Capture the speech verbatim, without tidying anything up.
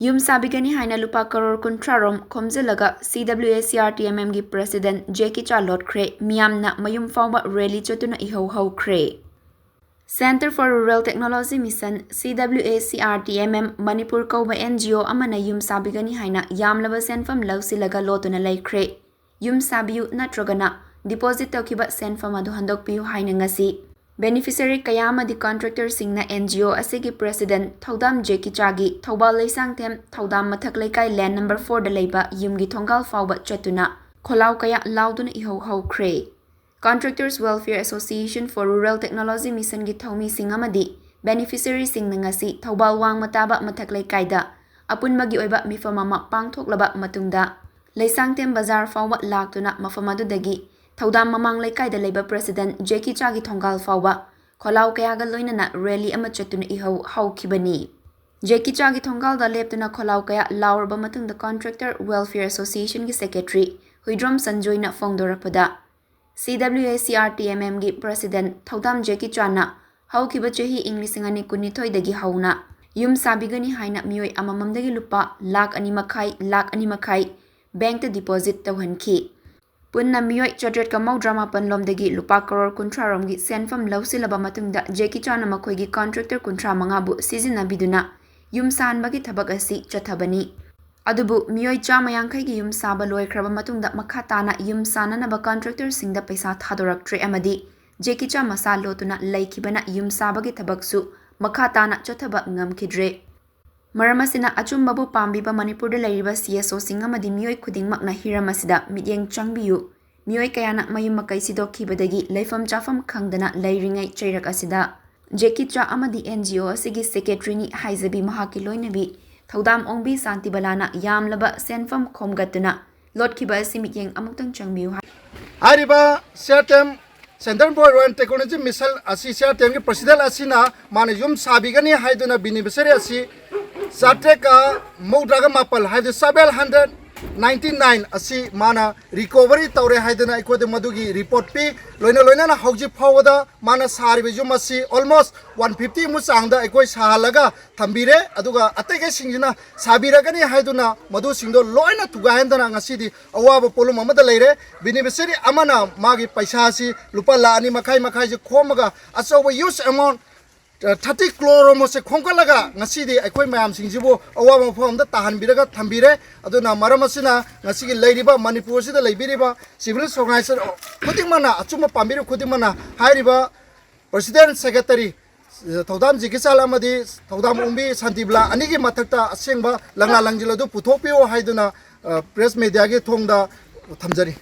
ꯌꯨꯝ ꯁꯥꯕꯤꯒꯅꯤ ꯍꯥꯏꯅ ꯂꯨꯄꯥ ꯀꯔꯣꯔ ꯀꯨꯟꯊ꯭ꯔꯥ ꯔꯣꯝ ꯈꯣꯝꯖꯤꯜꯂꯒ C W A C R T M M ꯒꯤ president Jackie Cha ꯂꯣꯠꯈ꯭ꯔꯦ꯫ ꯃꯤꯌꯥꯝꯅ ꯃꯌꯨꯝ ꯐꯥꯎꯕ rally ꯆꯠꯇꯨꯅ ꯏꯍꯧ ꯍꯧꯈ꯭ꯔꯦ꯫ Centre for Rural Technology Mission, C W A C R T M M, Manipur ꯀꯧꯕ N G O ꯑꯃꯅ ꯌꯨꯝ ꯁꯥꯕꯤꯒꯅꯤ ꯍꯥꯏꯅ ꯌꯥꯝꯂꯕ ꯁꯦꯟꯐꯝ ꯂꯧꯁꯤꯜꯂꯒ ꯂꯣꯠꯇꯨꯅ ꯂꯩꯈ꯭ꯔꯦ꯫ ꯌꯨꯝ ꯁꯥꯕꯤꯌꯨ ꯅꯠꯇ꯭ꯔꯒꯅ deposit ꯇꯧꯈꯤꯕ ꯁꯦꯟꯐꯝ ꯑꯗꯨ ꯍꯟꯗꯣꯛꯄꯤꯌꯨ ꯍꯥꯏꯅ ꯉꯁꯤ beneficiary ꯀꯌꯥ ꯑꯃꯗꯤ contractor ꯁꯤꯡꯅ N G O ꯑꯁꯤꯒꯤ president ꯊꯧꯗꯥꯝ Jackie Cha ꯒꯤ ꯊꯧꯕꯥꯜ ꯂꯩꯁꯥꯡꯊꯦꯝ ꯊꯧꯗꯥꯝ ꯃꯊꯛ ꯂꯩꯀꯥꯏ land number four ꯗ ꯂꯩꯕ ꯌꯨꯝꯒꯤ ꯊꯣꯡꯒꯥꯜ ꯐꯥꯎꯕ ꯆꯠꯇꯨꯅ ꯈꯣꯜꯂꯥꯎ ꯀꯌꯥ ꯂꯥꯎꯗꯨꯅ ꯏꯍꯧ ꯍꯧꯈ꯭ꯔꯦ꯫ Contractors Welfare Association for Rural Technology Mission ꯒꯤ ꯊꯧꯃꯤꯁꯤꯡ ꯑꯃꯗꯤ beneficiary ꯁꯤꯡꯅ ꯉꯁꯤ ꯊꯧꯕꯥꯜ ꯋꯥꯡꯃ ꯇꯥꯕ ꯃꯊꯛ ꯂꯩꯀꯥꯏꯗ ꯑꯄꯨꯟꯕꯒꯤ ꯑꯣꯏꯕ ꯃꯤꯐꯝ ꯑꯃ ꯄꯥꯡꯊꯣꯛꯂꯕ ꯃꯇꯨꯡꯗ ꯂꯩꯁꯥꯡꯊꯦꯝ ꯕꯖꯥꯔ ꯐꯥꯎꯕ ꯂꯥꯛꯇꯨꯅ ꯃꯐꯝ ꯑꯗꯨꯗꯒꯤ ꯊꯧꯗꯥꯝ ꯃꯃꯥꯡ ꯂꯩꯀꯥꯏꯗ ꯂꯩꯕ president Jackie Cha ꯒꯤ ꯊꯣꯡꯒꯥꯜ ꯐꯥꯎꯕ ꯈꯣꯜꯂꯥꯎ ꯀꯌꯥꯒ ꯂꯣꯏꯅꯅ rally ꯑꯃ ꯆꯠꯇꯨꯅ ꯏꯍꯧ ꯍꯧꯈꯤꯕꯅꯤ꯫ Jackie Cha ꯒꯤ ꯊꯣꯡꯒꯥꯜꯗ ꯂꯦꯞꯇꯨꯅ ꯈꯣꯜꯂꯥꯎ ꯀꯌꯥ ꯂꯥꯎꯔꯕ ꯃꯇꯨꯡꯗ Contractor Welfare Association ꯒꯤ secretary Huidrom ꯁꯟꯖꯣꯏꯅ ꯐꯣꯡꯗꯣꯔꯛꯄꯗ, C W A C R T M M ꯒꯤ president ꯊꯧꯗꯥꯝ Jackie Cha ꯅ ꯍꯧꯈꯤꯕ ꯆꯍꯤ ꯏꯪ ꯂꯤꯁꯤꯡ ꯑꯅꯤ ꯀꯨꯟꯅꯤꯊꯣꯏꯗꯒꯤ ꯍꯧꯅ ꯌꯨꯝ ꯁꯥꯕꯤꯒꯅꯤ ꯍꯥꯏꯅ ꯃꯤꯑꯣꯏ ꯑꯃꯃꯝꯗꯒꯤ ꯂꯨꯄꯥ ꯂꯥꯈ ꯑꯅꯤ ꯃꯈꯥꯏ, ꯂꯥꯈ ꯑꯅꯤ ꯃꯈꯥꯏ bank ꯇ deposit ꯇꯧꯍꯟꯈꯤ꯫ ꯄꯨꯟꯅ ꯃꯤꯑꯣꯏ ꯆꯥꯇ꯭ꯔꯦꯠꯀ ꯃꯧꯗ꯭ꯔꯥ ꯃꯥꯄꯟ ꯂꯣꯝꯗꯒꯤ ꯂꯨꯄꯥ ꯀꯔꯣꯔ ꯀꯨꯟꯊ꯭ꯔꯥ ꯔꯣꯝꯒꯤ ꯁꯦꯟꯐꯝ ꯂꯧꯁꯤꯜꯂꯕ ꯃꯇꯨꯡꯗ Jackie Cha ꯅ ꯃꯈꯣꯏꯒꯤ contractor ꯀꯨꯟꯊ꯭ꯔꯥ ꯃꯉꯥꯕꯨ ꯁꯤꯖꯤꯟꯅꯕꯤꯗꯨꯅ ꯌꯨꯝ ꯁꯥꯍꯟꯕꯒꯤ ꯊꯕꯛ ꯑꯁꯤ ꯆꯠꯊꯕꯅꯤ꯫ ꯑꯗꯨꯕꯨ ꯃꯤꯑꯣꯏ ꯆꯥꯝꯃ ꯌꯥꯡꯈꯩꯒꯤ ꯌꯨꯝ ꯁꯥꯕ ꯂꯣꯏꯈ꯭ꯔꯕ ꯃꯇꯨꯡꯗ ꯃꯈꯥ ꯇꯥꯅ ꯌꯨꯝ ꯁꯥꯅꯅꯕ contractor ꯁꯤꯡꯗ ꯄꯩꯁꯥ ꯊꯥꯗꯣꯔꯛꯇ꯭ꯔꯦ ꯑꯃꯗꯤ Jackie Cha ꯃꯁꯥ ꯂꯣꯠꯇꯨꯅ ꯂꯩꯈꯤꯕꯅ ꯌꯨꯝ ꯁꯥꯕꯒꯤ ꯊꯕꯛꯁꯨ ꯃꯈꯥ ꯇꯥꯅ ꯆꯠꯊꯕ ꯉꯝꯈꯤꯗ꯭ꯔꯦ꯫ ꯃꯔꯝ ꯑꯁꯤꯅ ꯑꯆꯨꯝꯕꯕꯨ ꯄꯥꯝꯕꯤꯕ ꯃꯅꯤꯄꯨꯔꯗ ꯂꯩꯔꯤꯕ C S O ꯁꯤꯡ ꯑꯃꯗꯤ ꯃꯤꯑꯣꯏ ꯈꯨꯗꯤꯡꯃꯛꯅ ꯍꯤꯔꯝ ꯑꯁꯤꯗ ꯃꯤꯠꯌꯦꯡ ꯆꯪꯕꯤꯌꯨ꯫ ꯃꯤꯑꯣꯏ ꯀꯌꯥꯅ ꯃꯌꯨꯝ ꯃꯀꯩ ꯁꯤꯗꯣꯛꯈꯤꯕꯗꯒꯤ ꯂꯩꯐꯝ ꯆꯥꯐꯝ ꯈꯪꯗꯅ ꯂꯩꯔꯤꯉꯩ ꯆꯩꯔꯛ ꯑꯁꯤꯗ Jackie Cha ꯑꯃꯗꯤ N G O ꯑꯁꯤꯒꯤ secretary ꯅꯤ ꯍꯥꯏꯖꯕꯤ ꯃꯍꯥꯛꯀꯤ ꯂꯣꯏꯅꯕꯤ ꯊꯧꯗꯥꯝ ꯑꯣꯡꯕꯤ ꯁꯥꯟꯇꯤꯕꯂꯥꯅ ꯌꯥꯝꯂꯕ ꯁꯦꯟꯐꯝ ꯈꯣꯝꯒꯠꯇꯨꯅ ꯂꯣꯠꯈꯤꯕ ꯑꯁꯤ ꯃꯤꯠꯌꯦꯡ ꯑꯃꯨꯛꯇꯪ ꯆꯪꯕꯤꯌꯨ ꯍꯥꯏ꯫ ꯍꯥꯏꯔꯤꯕ C R T M, Centre for Rural Technology Mission ꯑꯁꯤ C R T M ꯒꯤ president ꯑꯁꯤꯅ ꯃꯥꯅ ꯌꯨꯝ ꯁꯥꯕꯤꯒꯅꯤ ꯍꯥꯏꯗꯨꯅ beneficiary ꯑꯁꯤ ꯆꯥꯇ꯭ꯔꯦꯠꯀ ꯃꯧꯗ꯭ꯔꯥꯒ ꯃꯥꯄꯜ, ꯍꯥꯏꯕꯗꯤ seven hundred ꯅꯥꯏꯟꯇꯤ ꯅꯥꯏꯟ ꯑꯁꯤ ꯃꯥꯅ ꯔꯤꯀꯣꯚꯔꯤ ꯇꯧꯔꯦ ꯍꯥꯏꯗꯨꯅ ꯑꯩꯈꯣꯏꯗ ꯃꯗꯨꯒꯤ ꯔꯤꯄꯣꯔꯠ ꯄꯤ꯫ ꯂꯣꯏꯅ ꯂꯣꯏꯅꯅ ꯍꯧꯖꯤꯛ ꯐꯥꯎꯕꯗ ꯃꯥꯅ ꯁꯥꯔꯤꯕ ꯌꯨꯝ ꯑꯁꯤ ꯑꯣꯜꯃꯣꯁ ꯋꯥꯟ ꯐꯤꯐꯇꯤ ꯃꯨꯛ ꯆꯥꯡꯗ ꯑꯩꯈꯣꯏ ꯁꯥꯍꯜꯂꯒ ꯊꯝꯕꯤꯔꯦ꯫ ꯑꯗꯨꯒ ꯑꯇꯩꯈꯩꯁꯤꯡꯁꯤꯅ ꯁꯥꯕꯤꯔꯒꯅꯤ ꯍꯥꯏꯗꯨꯅ ꯃꯗꯨꯁꯤꯡꯗꯣ ꯂꯣꯏꯅ ꯊꯨꯒꯥꯏꯍꯟꯗꯅ ꯉꯁꯤꯗꯤ ꯑꯋꯥꯕ ꯄꯣꯠꯂꯨꯝ ꯑꯃꯗ ꯂꯩꯔꯦ꯫ ꯕꯤꯅꯤꯐꯤꯁꯔꯤ ꯑꯃꯅ ꯃꯥꯒꯤ ꯄꯩꯁꯥ ꯑꯁꯤ ꯂꯨꯄꯥ ꯂꯥꯈ ꯑꯅꯤ ꯃꯈꯥꯏ ꯃꯈꯥꯏꯁꯦ ꯈꯣꯝꯃꯒ ꯑꯆꯧꯕ ꯌꯨꯁ ꯑꯦꯃꯥꯎꯟ ꯊꯥꯔꯇꯤ ꯀ꯭ꯔꯣꯔ ꯑꯃꯁꯦ ꯈꯣꯝꯒꯠꯂꯒ ꯉꯁꯤꯗꯤ ꯑꯩꯈꯣꯏ ꯃꯌꯥꯝꯁꯤꯡꯁꯤꯕꯨ ꯑꯋꯥꯕ ꯃꯐꯝ ꯑꯃꯗ ꯇꯥꯍꯟꯕꯤꯔꯒ ꯊꯝꯕꯤꯔꯦ꯫ ꯑꯗꯨꯅ ꯃꯔꯝ ꯑꯁꯤꯅ ꯉꯁꯤꯒꯤ ꯂꯩꯔꯤꯕ ꯃꯅꯤꯄꯨꯔꯁꯤꯗ ꯂꯩꯕꯤꯔꯤꯕ ꯁꯤꯚꯤꯜ ꯑꯣꯔꯒꯅꯥꯏꯖꯦꯁꯟ ꯈꯨꯗꯤꯡꯃꯛꯅ, ꯑꯆꯨꯝꯕ ꯄꯥꯝꯕꯤꯔꯤꯕ ꯈꯨꯗꯤꯡꯃꯛꯅ ꯍꯥꯏꯔꯤꯕ ꯄ꯭ꯔꯁꯤꯗꯦꯟ ꯁꯦꯀ꯭ꯔꯦꯇꯔꯤ ꯊꯧꯗꯥꯝ ꯖꯤꯀꯤꯁꯥꯜ ꯑꯃꯗꯤ ꯊꯧꯗꯥꯝ ꯑꯣꯡꯕꯤ ꯁꯥꯟꯇꯤꯕꯂꯥ ꯑꯅꯤꯒꯤ ꯃꯊꯛꯇ ꯑꯁꯦꯡꯕ ꯂꯪꯂꯥ ꯂꯪꯖꯤꯜ ꯑꯗꯨ ꯄꯨꯊꯣꯛꯄꯤꯌꯨ ꯍꯥꯏꯗꯨꯅ, ꯑ, ꯄ꯭ꯔꯦꯁ ꯃꯦꯗꯤꯌꯥꯒꯤ ꯊꯣꯡꯗ ꯊꯝꯖꯔꯤ꯫